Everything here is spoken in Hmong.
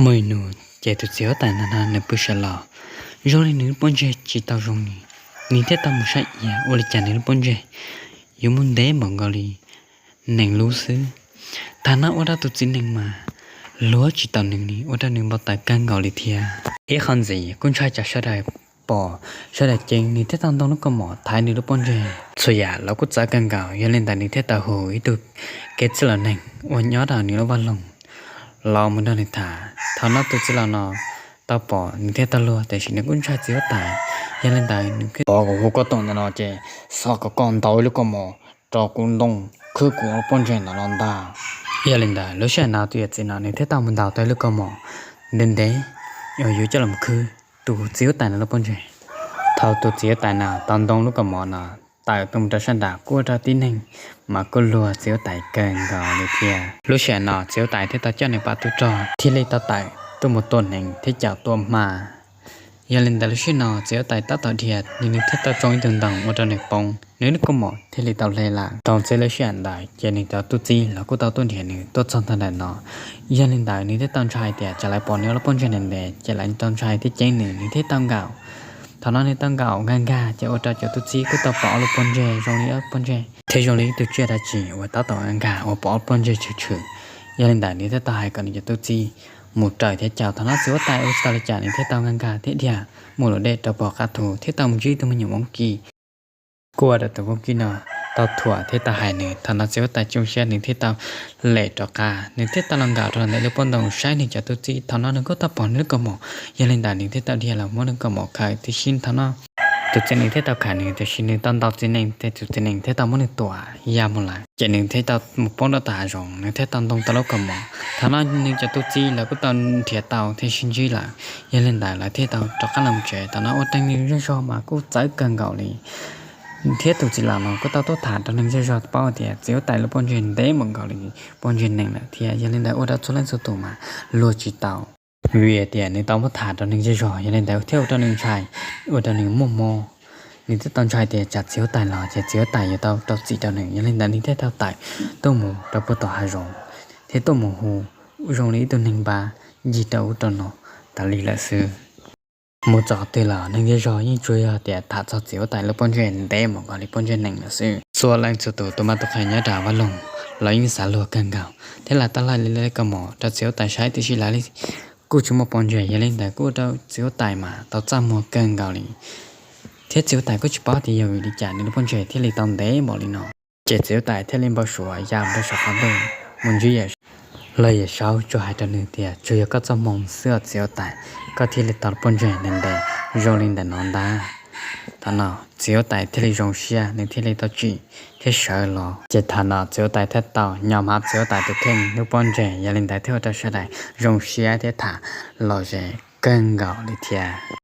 Muaj ib hnub ces tus txiv huab tais ntawd no nws pw sawv los, zoo li nws lub pob ntseg tsis tau zoo li, nws thiaj tau mus saib ua li cas nws lub pob ntseg yuav muaj ntev npaum nkaus li nees lub xwb. Thaum no ua rau tus txiv nees mas luag tsis tau nws li, ua rau nws npau taws kawg nkaus li thiab. Ib qho ntxiv kuj ntshai tsam sawv daws pom sawv daws ceeb, nws thiaj tau ntoo lub kaus mom thaiv nws lub pob ntseg. Txhua yam los kuj txawv kawg nkaus, yog li ntawd nws thiaj tau hu ib tug kev txwj laus neeg uas nyob rau nws lub vaj loog los mus nrog nws tham. Thaum no tus txiv laus no tau pom nws thiaj tau luag, tiam sis nws kuj ntshai txiv huab tais, yog li ntawd nws thiaj pov kom hu koj toom ntawm no ces xov kom koj ntaus ib lub kaus mom rau kuv ntoo khwb kuv lub pob ntseg ntawm no ntag. Yog li ntawd lub sij hawm no tus yawm txiv no nws thiaj tau mus ntaus tau ib lub kaus mom ntev ntev uas yuav coj los khwb tus txiv huab tais no lub pob ntseg. Thaum tus txiv huab tais no tau ntoo lub kaus mom no tawm tuaj mus rau sab nraud kuj ua rau tib neeg mas kuj luag txiv huab tais kawg nkaus li thiab. Lub sij hawm no txiv huab tais thiaj tau coj nws pab tub rog thiaj li tau tawm tuaj mus tua nees thiab caum tua hma. Yog li ntawd lub sij hawm no txiv huab tais tab tom dhia, nws thiaj tau tsoo ib tug ntoo ua rau nws poob, nws lub kaus mom thiaj li tau hle lawm. Thaum txij lub sij hawm ntawd ces nws cov tub txib los kuj tau tuaj nrhiav nws tuaj txog ntawm no. Yog li ntawd nws thiaj tau ntshai tias tsam lawv pom nws lub pob ntseg ntev ntev ces lawv tau ntshai thiab ceeb nws, nws thiaj tau nkaum. Thaum no nws tau nkaum nkag nkag ces ua rau cov tub txib kuj tau pom ob lub pob ntseg zoo li ob pob ntseg thiab zoo li ib tug tsiaj dab tsi uas tab tom nkag nkag uas pom ob pob ntseg tshwm tshwm. Yog li ntawd nws thiaj tau hais kom nws cov tub txib mus raws thiab caum. Thaum no txiv huab tais ua tsis tau li cas nws thiaj tau nkag nkag thiab dhia mus lawm deb rau puag qab thu thiab tau mus ntsib tus me nyuam voob kib. Kuj ua rau tus voob kib no tau thuam thiab tau hais nws. Thaum no txiv huab tais tsoo siab nws thiaj tau lem rov qab, nws thiaj tau los nkaum rau ntawm lub pob ntoo saib nws cov tub txib. Thaum no nws kuj tau pom nws lub kaus mom, yog li ntawd nws thiaj tau dhia los muab nws kaus mom khaws, tiam sis thaum no tus txiv nees thiaj tau khaws nws, tiam sis nws tau ntaus txiv nees ces tus txiv nees thiaj tau muab nws tuam ya mus lawm. Ces nws thiaj tau mus poob rau tom hav zoov, nws thiaj tau ntoo tau lub kaus mom. Thaum no nws cov tub txib lawv kuj tau nrhiav tau thiab sib ntsib lawm, yog li ntawd lawv thiaj tau rov qab los tsev. Thaum no ua rau neeg zej zog mas kuj txawv kawg nkaus li, thiab tus txiv laus no kuj tau tuaj tham rau neeg zej zog paub tias txiv huab tais lub pob ntseg ntev mus nkaus li pob ntseg nees lawm thiab. Yog li ntawd ua rau txhua leej txhua tus mas luag tsis tau, vim tias nws tau muab tham rau neeg zej zog, yog li ntawd thiaj ua rau nws ntshai, ua rau nws muaj mob. Nws thiaj tau ntshai tias tsam txiv huab tais los ces txiv huab tais yuav tau rau txim rau nws. Yog li ntawd nws thiaj tau tawm tuaj mus rau puag tom hav zoov thiab tuaj mus hu zoo li ib tug neeg npab ncig rau ub rau no tas li lawm xwb. Mus txog qhov twg los neeg zej zog yeej tsuas yog tias tham txog txiv huab tais lub pob ntseg ntev mus nkaus li pob ntseg nees lawm xwb. Txhua leej txhua tus tus mab tus qhe nyob rau vaj loog los yeej xav luag kawg nkaus thiab lawv tau laij li lawv kaus mom rau txiv huab tais saib, tiam sis lawv kuj tsis muaj pob ntseg. Yog li ntawd kuj ua rau txiv huab tais mas tau txaj muag kawg nkaus li, thiab txiv huab tais kuj tsis paub tias yog vim li cas nws lub pob ntseg thiaj li tau ntev npaum li no. Ces txiv huab tais thiaj li npau suav ya mus rau saum qhov ntug mus ntsib Yawm Saub. Los Yawm Saub tsuas hais rau nws tias tsuas yog koj txoj hmoo xwb os txiv huab tais, koj thiaj li tau lub pob ntseg ntev ntev zoo li ntawm no ntag. Thaum no txiv huab tais thiaj li zoo siab, nws thiaj li tau tsim thiab sawv los. Ces thaum no txiv huab tais thiaj tau nyo hmav txiv huab tais tus kheej lub pob ntseg, yog li ntawd thiaj ua rau sawv daws zoo siab thiab tham lom zem kawg nkaus li thiab.